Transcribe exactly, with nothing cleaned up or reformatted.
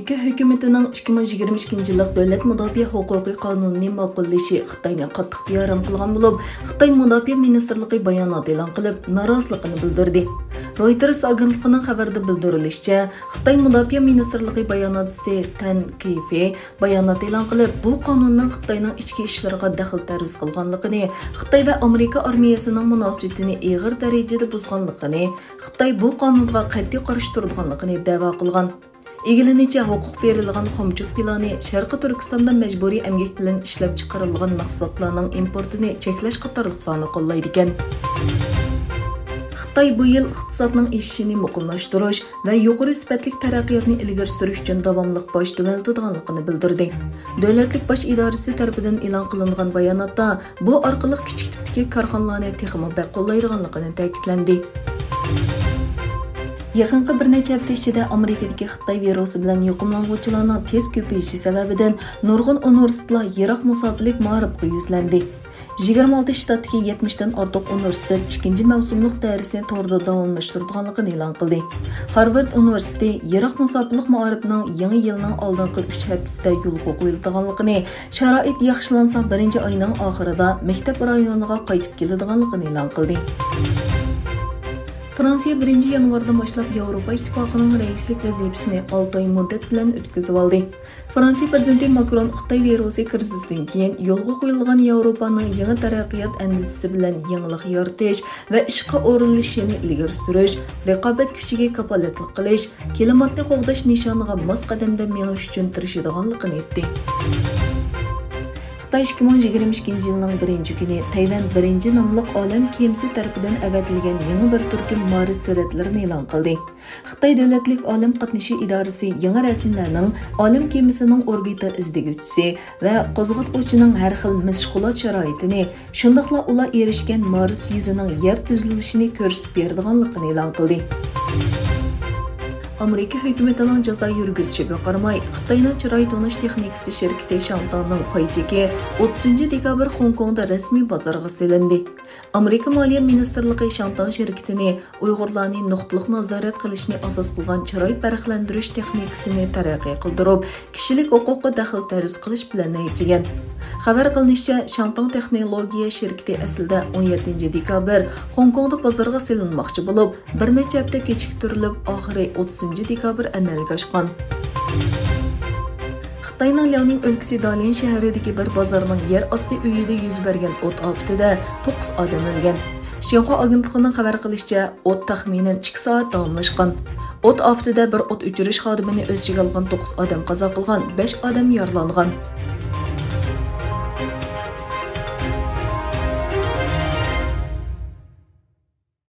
ئامېرىكا ھۆكۈمىتىنىڭ ئىككى مىڭ يىگىرمە ئىككىنچى يىللىق دۆلەت مۇداپىئە ھوقۇقى قانۇنىنى ماقۇللىشى خىتاينى قاتتىق بىئارام قىلغان بولۇپ، خىتاي مۇداپىئە مىنىستىرلىقى بايانات ئېلان قىلىپ، نارازىلىقىنى بىلدۈردى. رويتېرس ئاگېنتلىقىنىڭ خەۋىرىدە بىلدۈرۈلۈشىچە، خىتاي مۇداپىئە مىنىستىرلىقى باياناتچىسى تەن كېيفې بايانات ئېلان قىلىپ، بۇ قانۇننىڭ خىتاينىڭ ئىچكى ئىشلىرىغا دەخلى تەرۇز قىلغانلىقىنى، خىتاي ۋە ئامېرىكا ئارمىيەسىنىڭ مۇناسىۋىتىنى ئېغىر دەرىجىدە بۇزغانلىقىنى، خىتاي بۇ قانۇنغا قەتئىي قارشى تۇرىدىغانلىقىنى دەۋا قىلغان. ئىگىلىنىشىچە، ھوقۇق بېرىلغان خامچوت پىلانى شەرقىي تۈركىستاندا مەجبۇرىي ئەمگەك بىلەن ئىشلەپچىقىرىلغان مەھسۇلاتلارنىڭ ئىمپورتىنى چەكلەش قاتارلىقلارنى قوللايدىكەن. خىتاي بۇ يىل ئىقتىسادنىڭ ئېشىشىنى مۇقىملاشتۇرۇش ۋە يۇقىرى سۈپەتلىك تەرەققىياتنى ئىلگىرى سۈرۈش ئۈچۈن داۋاملىق باج تۆۋەنلىتىدىغانلىقىنى بىلدۈردى. دۆلەتلىك باج ئىدارىسى تەرىپىدىن ئېلان قىلىنغان باياناتتا، بۇ ئارقىلىق كىچىك تىپتىكى كارخانىلارنى تېخىمۇ بەك قوللايدىغانلىقىنى تەكىتلەندى. يېقىنقى بىر نەچچە ھەپتە ئىچىدە ئامېرىكىدىكى خىتاي ۋىرۇسى بىلەن يۇقۇملانغۇچىلارنىڭ تېز كۆپىيىشى سەۋەبىدىن، نۇرغۇن ئۇنىۋېرسىتېتلار يىراق مۇساپىلىك مائارىپقا يۈزلەندى. يىگىرمە ئالتە شتاتتىكى يەتمىشتىن ئارتۇق ئۇنىۋېرسىتېت ئىككىنچى مەۋسۇملۇق دەرسىنى توردا داۋاملاشتۇرىدىغانلىقىنى ئېلان قىلدى. خارۋارد ئۇنىۋېرسىتېتى يىراق مۇساپىلىق مائارىپىنىڭ يېڭى يىلنىڭ ئالدىنقى ئۈچ ھەپتىسىدە يولغا قويۇلىدىغانلىقىنى، شارائىت ياخشىلانسا، بىرىنچى ئاينىڭ ئاخىرىدا مەكتەپ رايونىغا قايتىپ كېلىدىغانلىقىنى ئېلان قىلدى. فرانسىيە بىرىنچى يانۋاردىن باشلاپ ياۋروپا ئىتتىپاقىنىڭ رەئىسلىك ۋەزىپىسىنى ئالتە ئاي مۇددەت بىلەن ئۆتكۈزۈۋالدى. فرانسىيە پىرېزىدېنتى ماكرون خىتاي ۋىرۇسى كىرىزىسىدىن كېيىن يولغا قويۇلغان ياۋروپانىڭ يېڭى تەرەققىيات ئەندىزىسى بىلەن يېڭىلىق يارىتىش ۋە ئىشقا ئورۇنلىشىشنى ئىلگىرى سۈرۈش، رىقابەت كۈچىگە كاپالەتلىك قىلىش، كىلىماتنى قوغداش نىشانىغا ماس قەدەمدە مېڭىش ئۈچۈن تىرىشىدىغانلىقىنى ئېيتتى. خىتاي ئىككى مىڭ يىگىرمە ئىككىنچى يىلنىڭ بىرىنچى كۈنى تەيۋەن بىرىنچى ناملىق ئالەم كېمىسى تەرىپىدىن ئەۋەتىلگەن يېڭى بىر تۈركۈم مارس سۈرەتلىرىنى ئېلان قىلدى. خىتاي دۆلەتلىك ئالەم قاتنىشى ئىدارىسى يېڭى رەسىملەرنىڭ ئالەم كېمىسىنىڭ ئوربىتا ئىزدىگۈچىسى ۋە قوزغاتقۇچىنىڭ ھەر خىل مەشغۇلات شارائىتىنى، شۇنداقلا ئۇلار ئېرىشكەن مارس يۈزىنىڭ يەر تۈزۈلۈشىنى كۆرسىتىپ بېرىدىغانلىقىنى ئېلان قىلدى. ئامېرىكا ھۆكۈمىتىنىڭ جازا يۈرگۈزۈشىگە قارىماي، خىتاينىڭ چىراي تونۇش تېخنىكىسى شىركىتى شاڭتاڭنىڭ پاي چېكى ئوتتۇزىنچى دېكابىر خوڭكوڭدا رەسمىي بازارغا سېلىندى. ئامېرىكا مالىيە مىنىستىرلىقى شاڭتاڭ شىركىتىنى ئۇيغۇرلارنى نۇقتىلىق نازارەت قىلىشنى ئاساس قىلغان چىراي پەرقلەندۈرۈش تېخنىكىسىنى تەرەققىي قىلدۇرۇپ، كىشىلىك ھوقۇققا دەخلى تەرۇز قىلىش بىلەن ئەيىبلىگەن. خەۋەر قىلىنىشىچە، شاڭتاڭ تېخنولوگىيە شىركىتى ئەسلىدە ئون يەتتىنچى دېكابىر خوڭكوڭدا بازارغا سېلىنماقچى بولۇپ، بىر نەچچە ھەپتە كېچىكتۈرۈلۈپ، ئاخىرى ئوتتۇزىنچى دېكابىر ئەمەلگە ئاشقان. خىتاينىڭ لياڭنىڭ ئۆلكىسى داليەن شەھىرىدىكى بىر بازارنىڭ يەر ئاستى ئۆيىدە يۈز بەرگەن ئوت ئاپىتىدە توققۇز ئادەم ئۆلگەن. شىنخۇا ئاگېنتلىقىنىڭ خەۋەر قىلىشىچە، ئوت تەخمىنەن ئىككى سائەت داۋاملاشقان. ئوت ئاپىتىدە بىر ئوت ئۆچۈرۈش خادىمىنى ئۆز ئىچىگە ئالغان توققۇز ئادەم قازا قىلغان، بەش ئادەم يارىلانغان.